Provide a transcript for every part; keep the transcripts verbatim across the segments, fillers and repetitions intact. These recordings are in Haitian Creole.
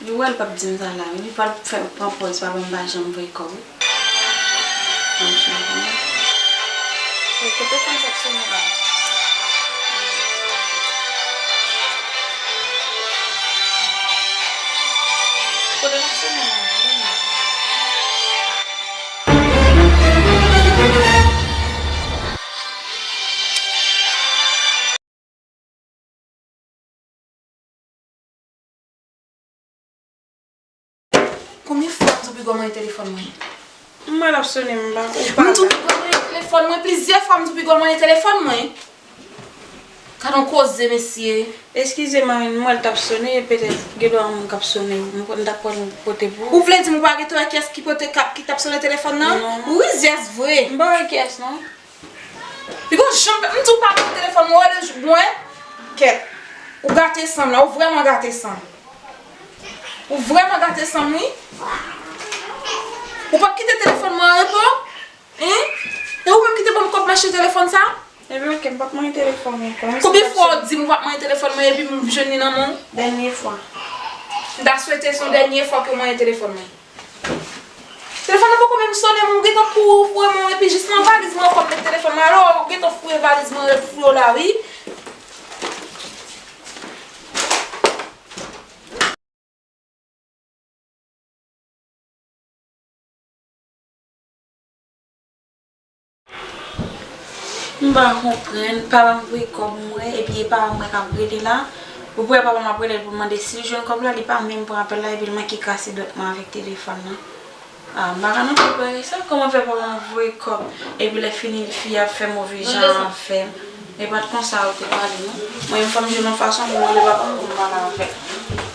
Li wè l p ap di m sa la, wi. Li pral fè, pran pòz papa m pa janm voye kòb, wi. Mwen m chanje. Wi, kote fanm sa k sonnen la? Kote l ap sonnen la? Konbyen fwa m di w piga w manyen telefòn mwen? M wè l ap sonnen, m pa, ou pa la. M di w piga w manyen telefòn mwen, plizyè fwa m di w piga w manyen telefòn mwen. Gad on koze, mesye. Eskize m, m wè l t ap sonnen, petèt gen dwa yon moun k ap sonnen, m t ap pran l pote pou ou. Ou vle di m ou pa gentan wè kiyès ki pote, k ap, ki t ap sonnen telefòn nan? Non. Ou rizyèz vre. M pa wè kiyès, non. Li gon janm, m di w pa pran telefòn mwen, wè lè mwen, kèt. Ou gate san m la, ou vrèman gate san m. Ou vrèman gate san m, wi. Ou p ap kite telefòn mwen an repo? Hein? E ou menm ki te ban m kòb mache telefòn sa? Ebyen, oke, m p ap manyen telefòn mwen ankò. Konbyen fwa w di m ou p ap manyen telefòn mwen epi m jwenn li nan men w? Dènye fwa. M ta swete se yon dènye fwa ke w manyen telefòn mwen. Telefòn nan poko menm sonnen, mwen gentan kouri foure mwen, epi jis nan valiz mwen ankò m met telefòn mwen. Alò, ou gentan foure valiz mwen, foure w la, wi. M pa konprann, papa m voye kòb mwen, epi e papa m mwen k ap rele la. Ou kwè papa m ap rele l pou l mande si l jwenn kòb la, li pa menm pran apèl la, epi l manke kase dwèt mwen avèk telefòn nan. Ah, m pa ka non konprann sa, kòman fè papa m ap voye kòb, epi lè fini fi a ap fè move jan avè m. E pa t konsa ou te pale non. Mwen menm fò m jwenn yon fason pou m rele papa m pou m pale avè l.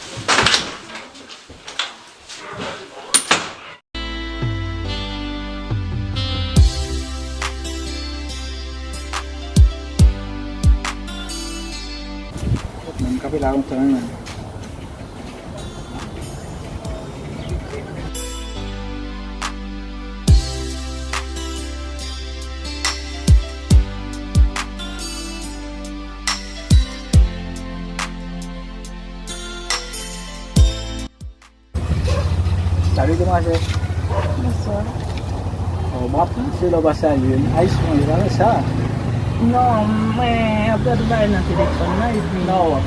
Mwen kanpe la lontan wi menm. Salut demwazèl. Bonswa. Oh, m ap panse lè w pa salye m. Ayisyen yo pa fè sa. Non, mwen ap gade bagay nan telefòn nan epi. Non, w ap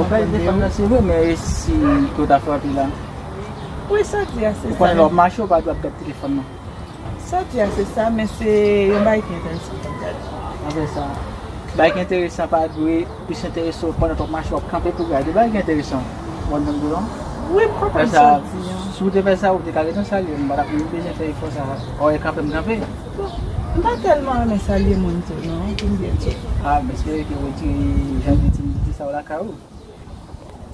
gade telefòn nan, se vre, men e si ke w ta frape la? Wi, sa di a se sa. Ou konnen lè w ap mache, ou pa dwe ap gade telefòn nan. Sa di a se sa, men se yon bagay ki enteresan pou gade. Anfen sa, bagay ki enteresan pa dwe plis enterese w pandan w ap mache, w ap kanpe pou gade. Bagay ki enteresan. Ou konprann sa m di w lan? Wi, m konprann sa w di an. Si w te fè sa, ou te ka gentan salye m, m pa t ap menm bezwen fè efò sa. Ò, e kanpe m kanpe. Bon, m pa tèlman renmen salye moun tou non, pou m byen di w. Ah, m espere ke w retire jan de timidite sa w lakay ou.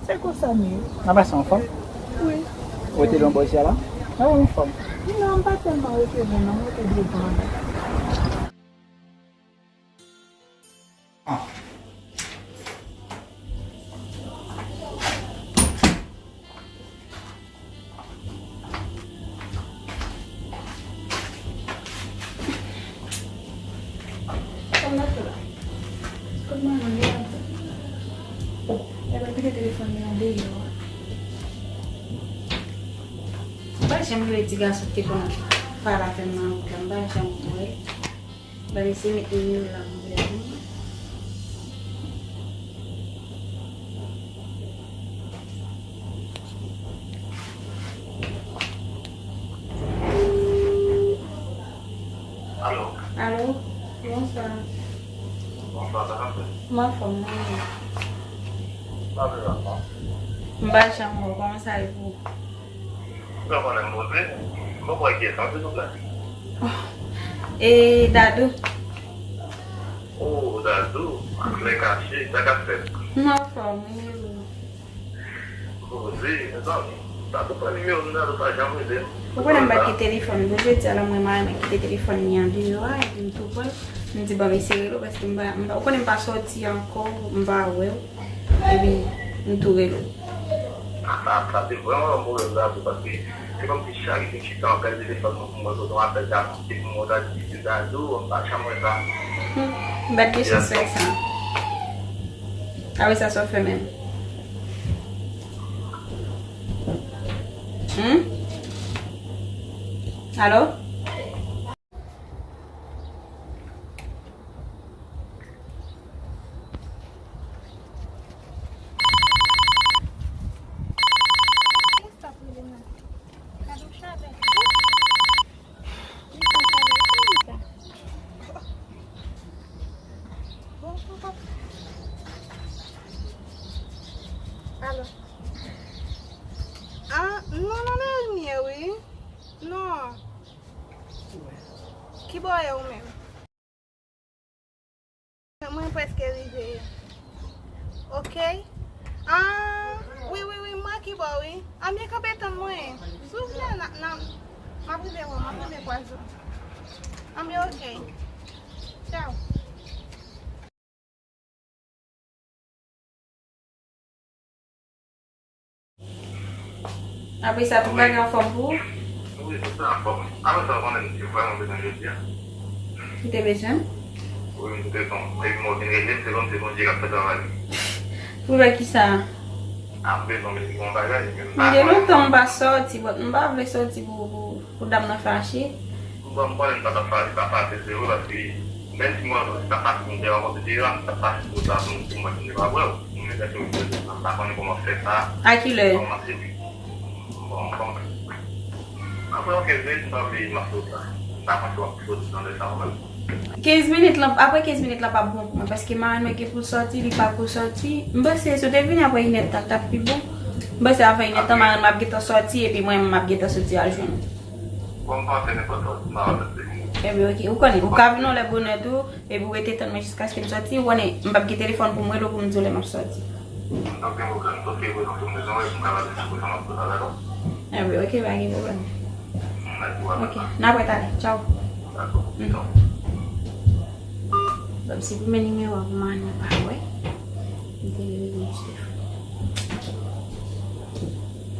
Se konsa m ye. Nan pase anfòm? Wi. Ou rete lwen bò isi a la? Mwen anfòm. Non, m pa tèlman rete lwen non, m rete devan la. Sa m ap fè la? Kot manman li a? Epa kite telefòn li an deyò a. M pa janm wè ti gason ki te konn ap pale avè m nan wout la, m pa janm wè. Ban m eseye met nimewo l la pou m wè. Alo. Alo, bonswa. Bonswa, sa k ap fèt? M anfòm, mwen menm. Sa fè anfòm? M pa janm wè w, kòman sa ye pou ou? Ou pa konnen m poze? M poko wè kiyès lan, silvouplè. Oh, e Dadou. Oh, Dadou, ak lè kache, sa k ap fèt? M anfòm, wi, e ou? Poze, mezanmi. Dadou pran nimewo m, Dadou pa janm rele m. Ou konnen m pa t gen telefòn pou jodi a la, mwen mare mwen kite telefòn li an deyò a, epi m tou pran l. M di, bon, m eseye rele w, paske m pa, m pa, ou konnen m pa sòti ankò, m pa wè w. Epi, m tou rele w. A, sa, sa te vrèman yon pwoblèm la tou, paske se kòmsi chak jou m chita anpèl telefòn mwen pou mwen kote yon apèl ta koute pou mwen ta di se Dadou, m pa janm wè sa. Hmm, m pa t gen chans wè sa. Apre sa, sa w fè menm? Hmm? Alo? Alo. Ah, non, non, nan limyè, wi. Non. Kibò w ye ou menm? Mwen prèske rive. Ok. Ah, wi, wi, wi, mwen kibò, wi. Anbyen kanpe tann mwen. Souple, nan, nan, m ap rive wè w, m ap rive kwaze w. Anbyen ok. Tchaw. Apre sa, tout bagay anfòm pou ou? Wi, tout sa anfòm. Apre sa, ou konnen m te vrèman bezwen jodi a. Ou te bezwen? Wi, m te bezwen. Epi mwen vin rele m, se kòmsi Bondye k ap fè travay li. Poukisa? A, m bezwen vin di yon bagay, men m pa konnen. M gen lontan m pa sòti, but m pa vle sòti pou, pou, pou dam nan fache. Bon, m konnen m pa t ap fache, sa fache, se vre, paske menm si mwen, sa fache pou m te rankontre Jera, m t ap fache pou sa, pou, pou mwen, m te pa wè w. Mwen, mèt ou, m pa konnen kòman fè sa. A kilè? Kòman se, bon, bon. Apre yon kenz minit, m pa vle, m ap sot la. M pa panse w ap sot nan lè sa, ou menm. Kenz minit lan, apre kenz minit lan p ap bon pou mwen, paske marenn mwen gen pou l sòti, li pa ko sòti. M panse si w te vini apre inèdtan, l t ap pi bon. M panse avan inèdtan, marenn mwen ap gentan sòti, epi mwen, m ap gentan soti al jwenn ou. Bon, m panse nenpòt lòt, m pa wè lòt peyi. Ebyen, ok. Ou konnen, ou ka vin yon lè bonè tou, epi ou rete tann mwen jiskaske m sòti. Ou konnen, m p ap gen telefòn pou m rele w pou m di w lè m ap sòti. M p ap gen pwoblèm. Sòti e prezante m bezwen wè, pou m ka pale sou sa m ap pale avè w. Ebyen, ok, pa gen pwoblèm. Mèsi, w ap. Ok, n ap wè talè. Tchaw. Dakò. Mm. Tchaw. Bon, se premye nimewo a pou mwen pa wè. M te rele m sou telefòn.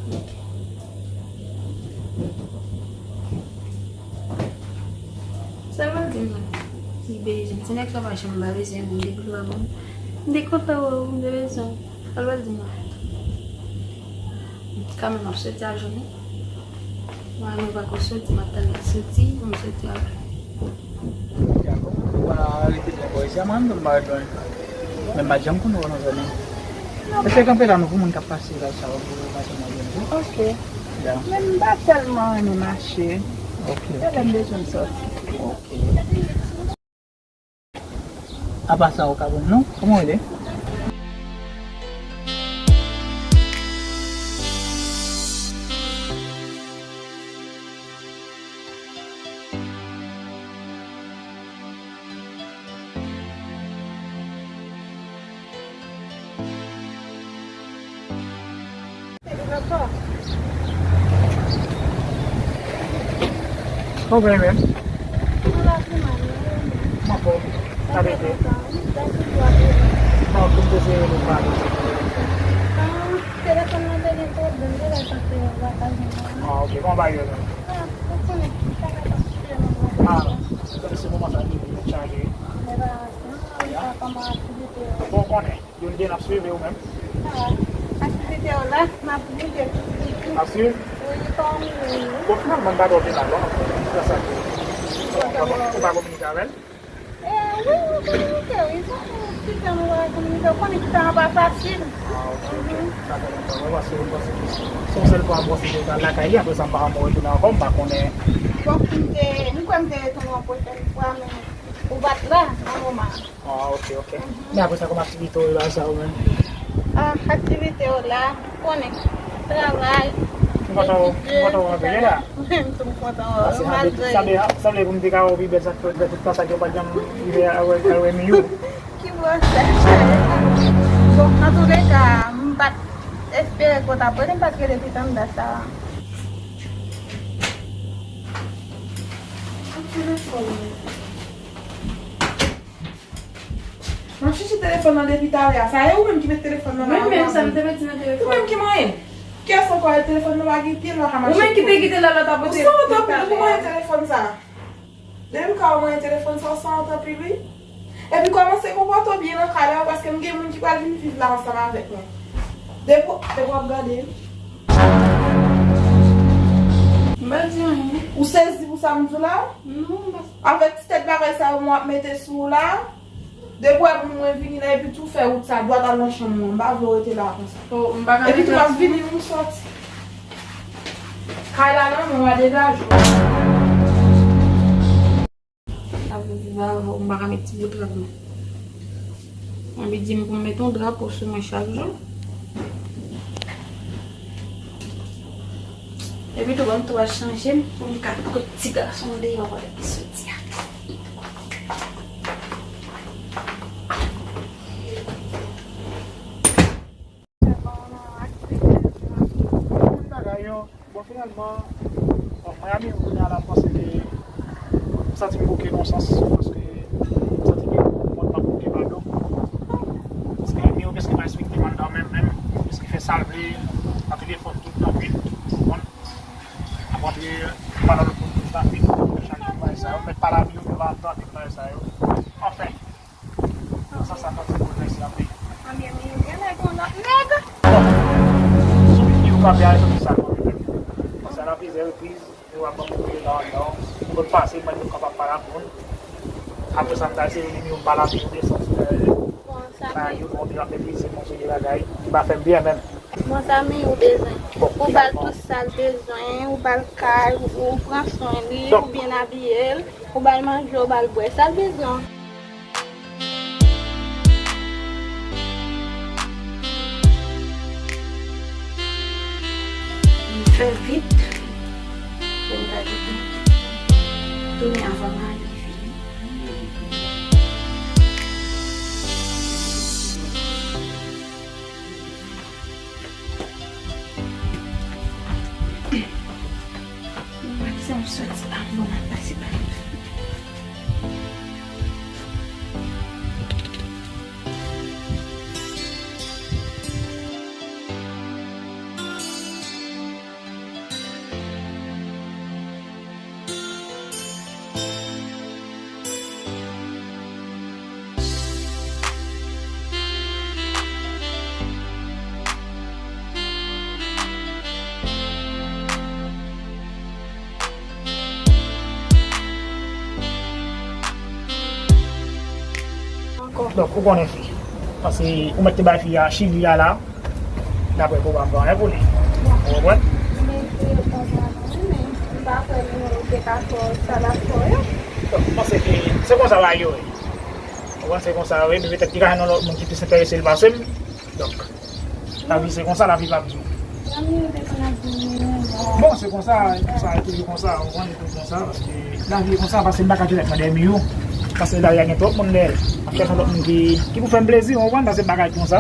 Ok. Sa l di mwen? Li bezwen m. Se nèg sa pa janm pa bezwen m. M te kontan wè w, m te bezwen w. Sa l di mwen? Kanmenm, m ap soti al jwenn ou. Mwen, mwen pa ko soti, m ap tann li soti, pou m soti al. Ou pa rete byen bò isi a, mwen menm tou m pa ret bò isi a. Men m pa t janm konn wè w nan zòn nan. Èske kanpe la nou pou moun k ap pase la, sa w pou pase nan zòn nan? Ok. Ya. Men m pa tèlman renmen mache. Ok, ok. Se lè m bezwen m sòti. Ok. Apa sa, ou ka ban m non? Kòman w rele? Kòman w ye menm? Mwen anfòm. Sa te fè? Non, pou m te eseye rele w pa rele. Telefòn nan te gen pwoblèm, se lè sa te vwayaj mwen. Ah, ok. Kòman bagay yo menm? Ah, ou konnen, sa ka pa sipè nan vwayaj. Ah, se moman sa li vin chaje. Men pa, non, pa kòman aktivite yo. Bon, konnen. Youn de n ap swiv, e ou menm? Ah, aktivite yo la, n ap bouje. N ap swiv? Wi, pa annuiye nou. Bon, finalman, m pa twò vin la, non? Sa sa. Ou pa kominike avè l? Eh, wi, nou kominike, wi. Sa fè yon ti tan nou pa kominike. Ou konnen ki tan an pa fasil. Ah, ok, ok. Mhm. Sa fè lontan. Mwen panse, mwen panse se yon sèl fwa m panse ke m pral lakay li, apre sa m pa janm retounen ankò, m pa konnen. Bon, m te, m kwè m te retounen yon pwochèn fwa, men ou pa t la nan moman an. Ah, ok, ok. Mhm. Men apre sa, kòm aktivite w ye la, sa ou menm? Ah, aktivite yo la, konnen, travay, etidye, etsetera. M kontan w anpil la. Mwen menm tou m kontan wè w, malgre. Sanble, sanble pou m te ka wè w pi bèl sa k fè tout tan sa ke w pa t janm rive al wè, al wè Miyou. Ki bò sa? Bon, antouleka, m pa t espere ke w t ap rele m, m pa t rele pi tann dat sa. Telefòn. M ap chèche telefòn nan depi talè a. Sa e ou menm ki met telefòn nan la? Mwen menm, sa m te mete nan telefòn. Ou menm ki manyen? Kiyès ankò e telefòn nan pa gen pye l pa ka mache? Ou menm ki te kite l la, l ap pote. Ou santan pou manyen telefòn sa. Depi m ka wè manyen telefòn sa, ou santan anpil wi. Epi kòmanse konpòte w byen nan kay la, paske m gen moun ki pral vin viv la ansanm avèk mwen. Depi, depi w ap gade. Ou sezi pou sa m di w la? Avèk ti tèt bagay sa yo mwen ap mete sou ou la. Depi w wè moun mwen vini la epi tou fè wout sa dwat al nan chanm mwen. M pa vle w rete la konsa. Epi tou m ap vini pou m soti. Kay la nan men w a degaje w. Sa vle di, m pa ka met ti bout rad non. Mwen di m pou m met yon drapo sou mwen chak jou. Epi tou ban m tou al chanje m pou m ka kot ti gason deyò pandan li soti a. Bon, bagay yo. Bon, finalman, bon, mwen a Miyou kounye a la, m panse ke m santi m bouke nan sans, paske m santi ke mwen pa bouke pa do. Paske Miyou prèske pa respekte m anndan menm, menm, prèske fè sa l vle, nan telefòn tout nan nwit, ou konprann? Ap antre pandan lòt moun tout nan nwit, ap chanje bagay sa yo, m mèt pale a Miyou, m pa ap tande bagay sa yo. Anfen, nan sans sa, m santi m bouleverse anpil. Anben, Miyou gen nèg yon lòt nèg. Bon, sou Miyou kanpe a, se sa, kanpe. Sa nan plizyè repriz. Yo ap ban m kouri nan anndan. Mwen konn pase, mwen menm kapab pale ak moun. Apre sa, m ta eseye li menm pale ak yo de sans, euh, bagay yo, bon, li ap meprize m, yon seri de bagay. Li pa fè m byen menm. Bon, sa Miyou bezwen. Ou ba l tout sa l bezwen, ou ba l kay, ou, ou pran swen li, ou byen abiye l, ou ba l manje, ou ba l bwè. Sa l bezwen. M fè vit pou m ta tounen avan mari fini. Mwen, sa m soti avan m ap pase pa. Donk, ou konnen fi. Paske ou mèt te bay fi a chili a la. Daprè pou w pa fè anyen pou li. Ou konprann? Men se yon bon plan, wi, men m pa kwè nimewo te ka fè w sa l ap fè w yo. Donk, m panse ke se konsa bagay yo ye. Ou konprann, se konsa yo ye, men petèt li ka jwenn yon lòt moun ki plis enterese l pase m. Donk, lavi se konsa, lavi p ap di w. Zanmi yo te konn ap di m, bon, se konsa, sa e toujou konsa, ou konprann, e tou konsa, paske lavi e konsa, paske m pa ka dirèk nan dèyè Miyou. Paske dayè gen twòp moun dèyè l. M ap chèche yon lòt moun ki, ki pou fè m plezi, ou konprann, paske m pa ka ret konsa.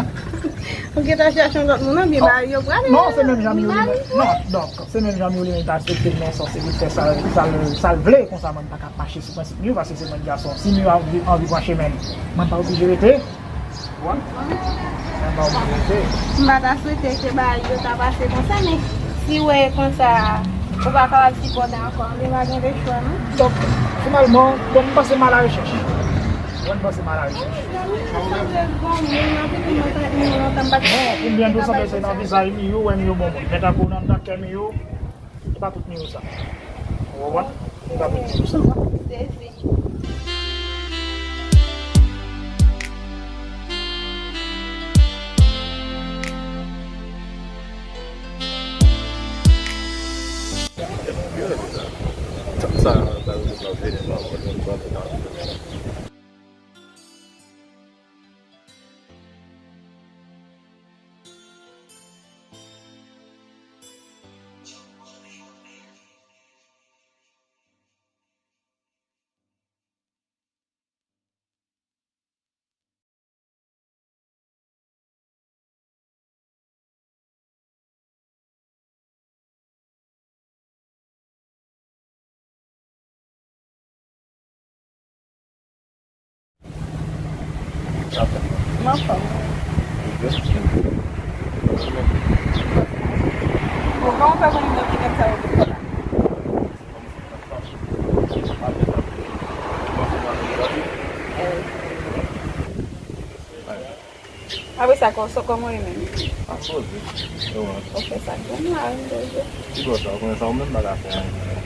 Ou gentan chèche yon lòt moun, non, byen bagay yo prale. Non, se menm jan Miyou li menm. Non, donk, se menm jan Miyou li menm ta aksepte m nan sans se pou l fè sa, sa l, sa l vle, konsa mwen m pa ka mache sou prensip Miyou, paske se mwen ki gason. Si Miyou anvi, anvi pran chemen l, mwen m pa oblije rete. Ou konprann? Mwen pa oblije rete. M pa ta swete ke bagay yo ta pase konsa, men si w wè konsa, ou pa kapab sipòte ankò, men pa gen de chwa, non. Donk, finalman, bon, m panse m al arechèch. Ou konprann, m panse m al arechèch. Ou sanble bon moun, anpil moun mwen konèt Miyou lontan, m pa t... Non, pou m byen di w, sanble se nan vizaj Miyou, w wè Miyou bon moun. Men tankou nan, nan kè Miyou, se pa tout Miyou sa. Ou konprann? Se pa tout Miyou sa. Sezi. M anfòm. Bon, kòman w fè konnen m nan ti nèg sa yo tout fò la? Apre sa, kò-, sa kòman w ye menm? Ap poze. E ou menm? Ou fè sa k bon la, m poze. Ki bò sa, ou konnen sa ou menm pa ka fè anyen.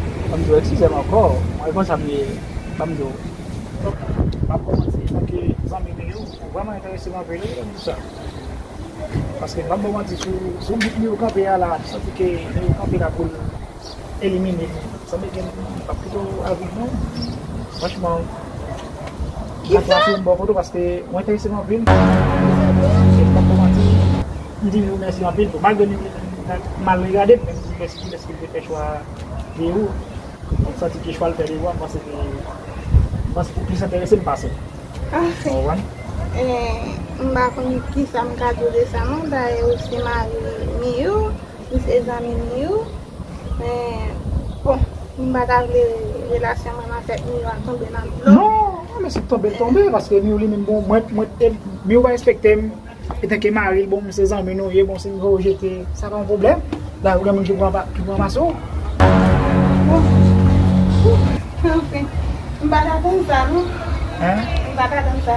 Ban m di w, eskize m ankò. Mwen, konsa m ye, ban m di w. Donk, m ap kòmanse, antanke zanmi Miyou, ou vrèman enterese m anpil, wi, ban m di w sa. Paske, ban m ba w manti, sou, sou bout Miyou kanpe a la, m santi ke Miyou kanpe la pou l elimine m. Sanble ke m p ap kite w al viv non. Franchman, m ap pase yon bò kote w paske ou enterese m anpil. E m p ap ba w manti, m di Miyou mèsi anpil tou. Malgre Miyou li menm mal regade m, men m di Miyou mèsi pou lèske l te fè chwa Miyou. M santi ke chwa l fè Miyou a, m panse ke, m panse ke ou plis enterese m pase m. Ou konprann? Eh, m pa konn kisa m ka di w de sa non, dayè ou se mari Miyou, ou se zanmi Miyou. Men, bon, m pa ta vle relasyon mwen avèk Miyou a tonbe nan dlo. Non, non, men si l tonbe, l tonbe, paske Miyou li menm, bon, mwen, mwen, e, Miyou pa respekte m. Etanke mari l, bon, se zanmi nou ye, bon, si m voye w jete, sa pa yon pwoblèm. La, ou gen moun ki pran pa, ki pran pase w. Bon. Anfen, m pa t atann sa, non. Hein? M pa t atann sa.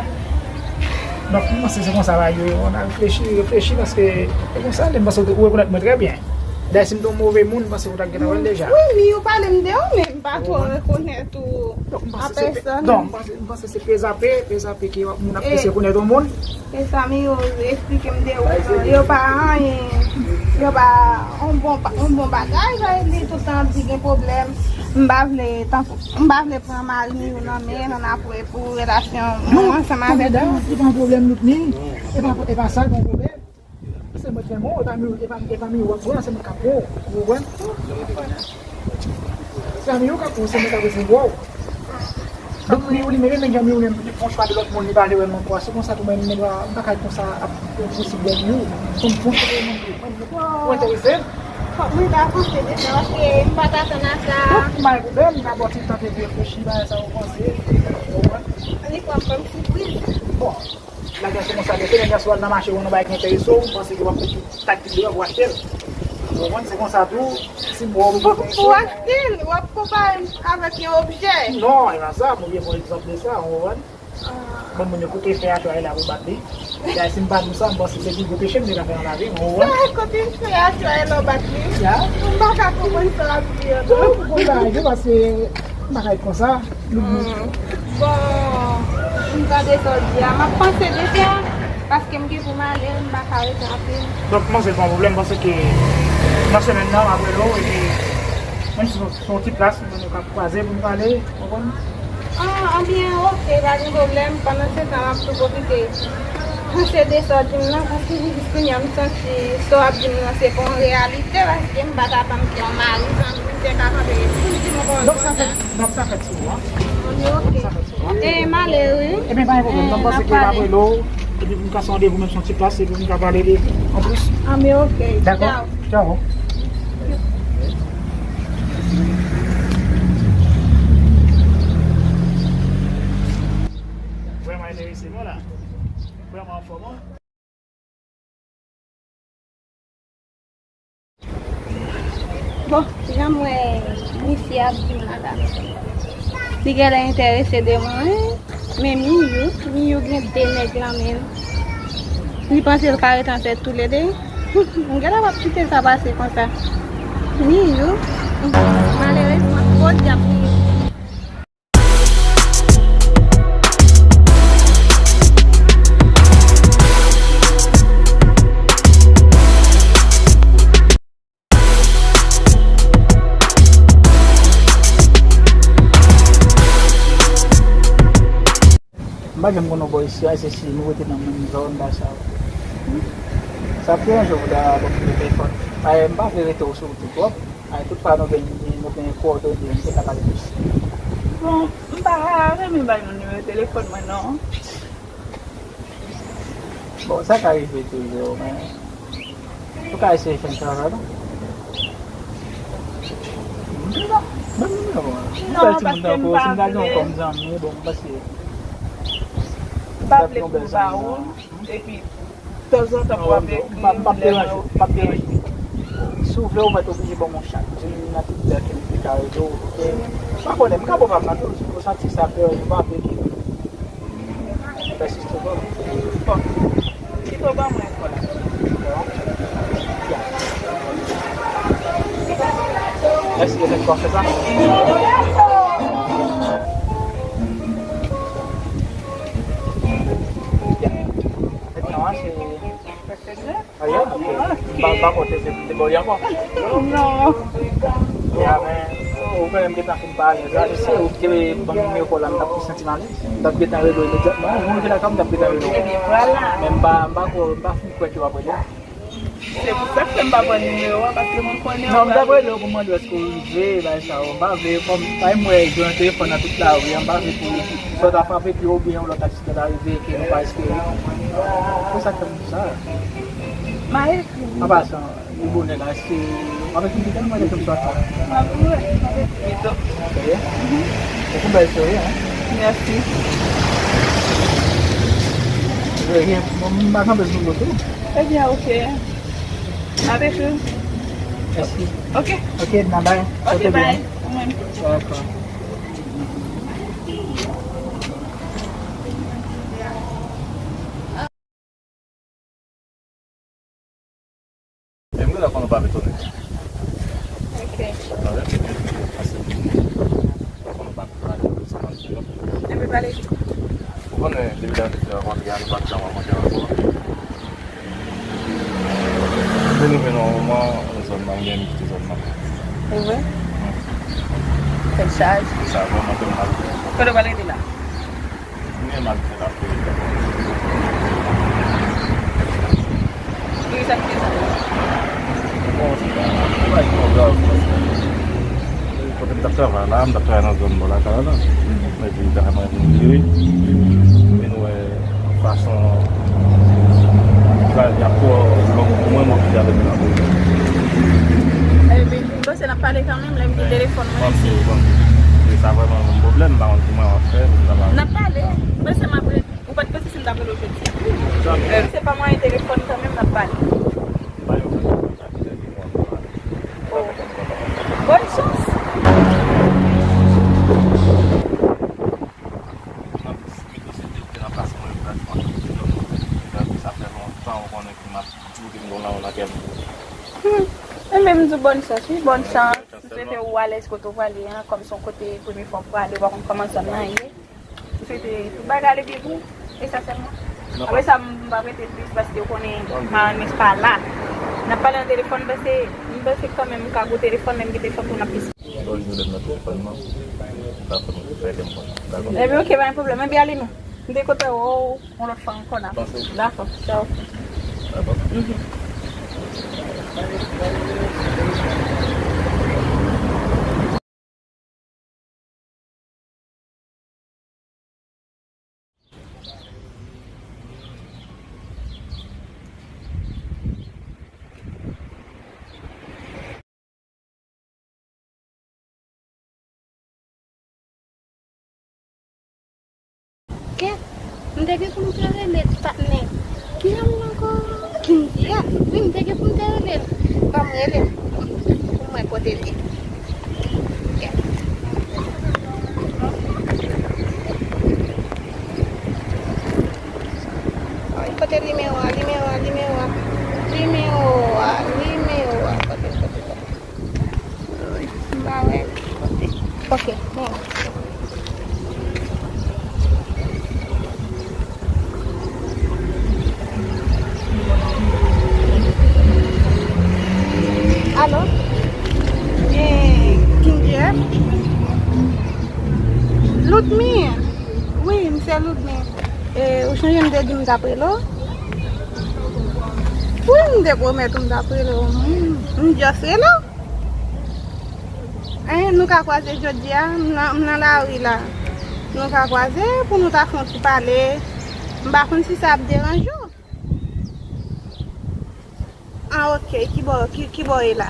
Donk, m panse se konsa bagay yo ye. Ann reflechi, reflechi, paske se konsa, m panse ou rekonèt mwen trè byen. Dayè, si m te yon move moun, m panse ou ta gentan wè l deja. Wi, wi, ou pale m de ou, men m pa twò rekonèt ou an pèsòn. Donk, m panse, m panse se pezape, pezape ke moun ap ese rekonèt yon moun. E sa Miyou esplike m de ou, yo pa anyen, yo pa yon bon, yon bon bagay, li tout tan ap di gen pwoblèm. M pa vle, tankou, m pa vle pran mari Miyou nan men, nan apre pou relasyon mwen ansanm avèk Miyou. Non, non, non, se pa yon pwoblèm, Loutni. E pa, e pa sa, pa yon pwoblèm. Se mwen ki fè mwen, e pa Miyou, e pa, e pa Miyou w ap pran, se mwen k ap pran w. Ou konprann? Se Miyou k ap pran w, se mwen k ap resevwa w. Donk, Miyou li menm, menm jan Miyou menm, li fè yon chwa de lòt moun, li pa vle wè m ankò. Se konsa tou, mwen menm, m pa ka konsa ap yon posib bon Miyou. Fò m fè yon chwa de lòt moun. Ou enterese? Fòk mwen ta panse de sa, paske m pa t atann a sa. Donk, m pa gen pwoblèm, m ka ba w ti tan pou w reflechi, bagay sa ou panse. Ou konprann? Li pran m kòm sipriz. Bon. Bagay se konsa, depi lè yèswa nan mache, ou wè yon bagay ki enterese w, ou panse ke w ap met tout taktik deyò pou w achte l. Ou konprann? Se konsa tou, si m wè w. Pou, pou w achte l, w ap konpare m avèk yon objè. Non, e pa sa, mwen gen yon egzanp de sa, ou konprann? Bon, moun yo kote fè a chwaye la pou bat li. Ya, si m pa di w sa, m panse se pi gwo peche m te ka fè nan lavi m, ou konprann? Sa, kote fè a chwaye la w bat li? Ya. M pa ka konprann sa w ap di an non. Ou konprann bagay yo, paske m pa ka ret konsa. Bon, m tande sa w di a, m ap panse de sa, paske m gen pou m ale, m pa ka rete anpil. Donk, m panse l pa yon pwoblèm, m panse ke nan semèn nan, m ap rele w, epi menm si se yon ti plas, nou ka kwaze pou n pale, w konprann? Ah, anbyen, oke, pa gen pwoblèm, pandan se tan, m ap tou pwofite Panse de sa w di m nan, paske jis kounye a m santi sa w ap di m nan se pa yon reyalite, paske m pa ka pa m gen yon mari, zanmi, m te ka kanpe pou l di m yon pawòl konsa. Donk sa fèt, donk sa fèt sou ou, an? An, men ok. Donk sa fèt sou ou, an? E, m ale, wi. Ebyen, pa gen pwoblèm. Donk, m panse ke m ap rele w, epi pou m kase randevou menm sou yon ti plas, epi pou m ka pale de, an plis. An, men ok. Dakò. Tchaw. Tchaw. Vrèman enterese, vwala. Vrèman anfòm, wi. Bon, jan m wè misye ap di m la, la, li genlè enterese de mwen, wi. Men Miyou, Miyou gen de nèg nan men l. Li panse l ka ret an tèt toulede. M genlè p ap kite sa pase konsa. Miyou, malerezman, podyab Miyou. M pa janm konn yon bò isi a, se si nou rete nan menm zòn, bagay sa yo. Sa ap deranje w pou ta ba m nimewo telefòn. Paske m pa vle rete w sou wout ou twòp. Ay, tout fwa nou gen, nou gen kowòdone, nou te ka pale plis. Bon, m pa renmen bay moun nimewo telefòn mwen, non. Bon, sa ka rive toujou, men ou ka eseye fè m travay, non? M pa, ban m nimewo a. Non, paske m pa vle. Si m ta gen w kòm zanmi, bon, m panse m pa vle pou m ba ou l. Epi, tanzantan pou w ap ekri m, m p ap deranje, m p ap deranje. Si w vle, ou mèt oblije ban m yon chat. Ou nan tout lè ke m te ka rele w. M pa konnen, m ka ba w pa m nan tou, si w santi sa fè w pa vle ke m pèsiste, ban m. Bon. Kite w ban mwen ankò la. Mèsi, yo fè kò fè sa. Mèt nan an, se... Aye, ok. M pa, m pa konte se te bò ankò. Non. Ya, men, ou konnen m gentan fin pale. Sa, se ou ki te ban m nimewo kò la, m t ap santi m alèz. M t ap gentan rele w imedyatman. Mwen rive lakay, m t ap gentan rele w. Ebyen, vwala. Men m pa, m pa ko, m pa fin kwè ke w ap rele m. Se pou sa k fè m pa pran nimewo a, paske mwen konnen ou... Non, m t ap rele w pou mande w èske w rive, bagay sa yo. M pa vle, kòm, pa m wè jan telefòn nan tout lari a, m pa vle pou sa ta frape pye w oubyen yon lòt aksidan ta rive ke nou pa espere. Se sa k fè m di sa. M a ekri w. An pasan, li bonè la, èske w ap ekri pito, mwen, èske m sou WhatsApp? M ap, wi, m ap ekri pito. Ok. Mhm. Se yon bèl souri, hein? Mèsi. Wi, mwen, m pa kanpe sou moto. Ebyen, ok. Avèk ou. Mèsi. Ok. Ok, nan bay. Ok, bay. Ou menm. Dakò. E m genlè konn ou pa vle tounen. Ok. Tande? Paske m konn ou pa vle pale, se pa vle. Epi pale. Ou konnen, depi lè nou te fè rankontre a, nou pa t janm rankontre ankò. Vin rive nan yon moman, zòn nan, m gen kite zòn nan. E vre? Tèt chaje. Sa vrèman fè m mal. Kote w pral rete la? M gen mal fè la. Poukisa ki te sa? Bon, se pa, se pa yon grav, paske kote m t ap travay la, m t ap travay nan zòn bò lakay la. Epi, ta mwen vin vire, vin wè fason travay ap twò long pou mwen, m oblije ale vin antre. Epi, m panse n ap pale kanmenm, lè m gen telefòn mwen isi. Bon, bon. E sa vrèman yon pwoblèm, m pa konn kouman w ap fè pou m ta pale. N ap pale, m panse m ap rele, ou pa t panse si m t ap rele w jodi a? Janm. Se pa mwayen telefòn kanmenm, n ap pale. Oh. Bòn chans. Sa fè lontan ou konnen ke m ap di w ke m gen yon lanmou nan kè m. Hmm. E men m di w bòn chans, wi, bòn chans. M swete ou alèz kote w prale an, kòm se yon kote premye fwa w prale, ou pa konn kòman zòn nan ye. M swete tout bagay ale byen pou ou, e sa sèlman. Apre sa, m p ap rete plis paske ou konnen marenn mwen pa la. N ap pale nan telefòn, m panse, m panse kanmenm m ka gwo telefòn, lè m gen telefòn pou n ap plis. Ebyen, ok, pa gen pwoblèm. Ebyen, ale nou. M te kontan wè w yon lòt fwa ankò, n a pale. Dakò, dakò. Dakò. Mhm. Kèt, m te gen pou m te rele l, patnè. Ki non l ankò? Kindia. Wi, m te gen pou m te rele l. Ban m rele l pou m wè kote l ye. Kèt. Ay, kote nimewo a, nimewo a, nimewo a. Nimewo a, nimewo a. Kote, kote, kote. M pa wè. Ok, bon. Alo? Eh, Kindia? Ludmi? Wi, m se Ludmi. Eh, ou sonje m te di m t ap rele w? Wi, m te pwomèt ou m t ap rele w. M, m just rele w. Hein, nou ka kwaze jodi a, m nan, m nan lari la. Nou ka kwaze pou nou ta fè yon ti pale. M pa konn si sa ap deranje w. Ah, ok, ki bò, ki, ki bò e la?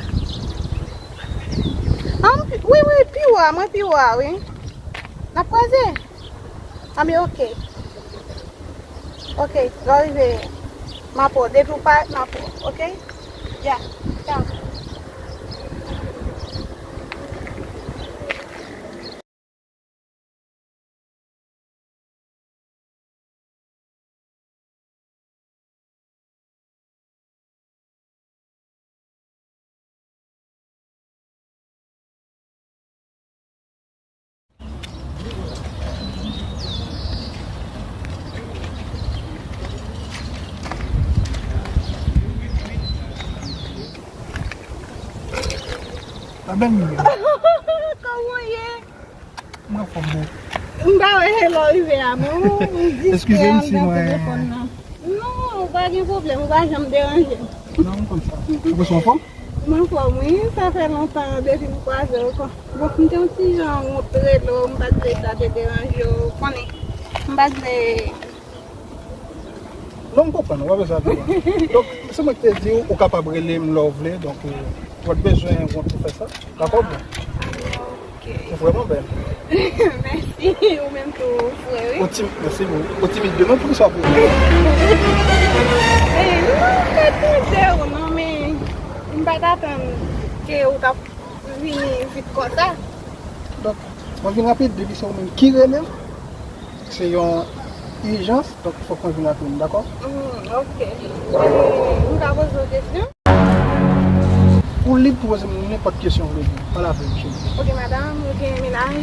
Ah, m pi, wi, wi, pi wo a, mwen pi wo a, wi. N ap kwaze? Ah, men ok. Ok, lè w rive, m ap wè w. Depi w parèt, m ap wè w. Ok? Ya, tchao. Kòman w ye? Mwen anfòm, boo. M pa wè lè w rive a, non, m distrè andan telefòn nan. Non, ou pa gen pwoblèm, ou pa janm deranje m. Non, m konn sa. Ou bezwen anfòm? M anfòm, wi. Sa fè lontan depi m kwaze w ankò. Bon, m te yon ti jan wont rele w, m pa t vle sa te deranje w, ou konnen. M pa t vle. Non, m konprann, ou pa bezwen ap di mwen. Donk, se mwen ki te di w, ou kapab rele m lè w vle, donk, euh, ou pa t bezwen wont pou fè sa. Dakò, boo? Ah, ok. Ou vrèman bèl. Mèsi, ou menm tou, frè, wi. Ou tim-, mèsi, boo. Ou timid de menm, poukisa w ap rele? Eh, m pa t mande w, non, men m pa t atann ke ou t ap vini vit konsa. Donk, mwen vin rapid, depi se ou menm ki rele m, se yon ijans, donk fòk mwen vin rapid, dakò? Mm, ok. Eh, m ka poze w kesyon? Ou lib pou poze m nenpòt kesyon ou vle di. Pale avè m, cheri. Ok, madanm, ou gen mennaj?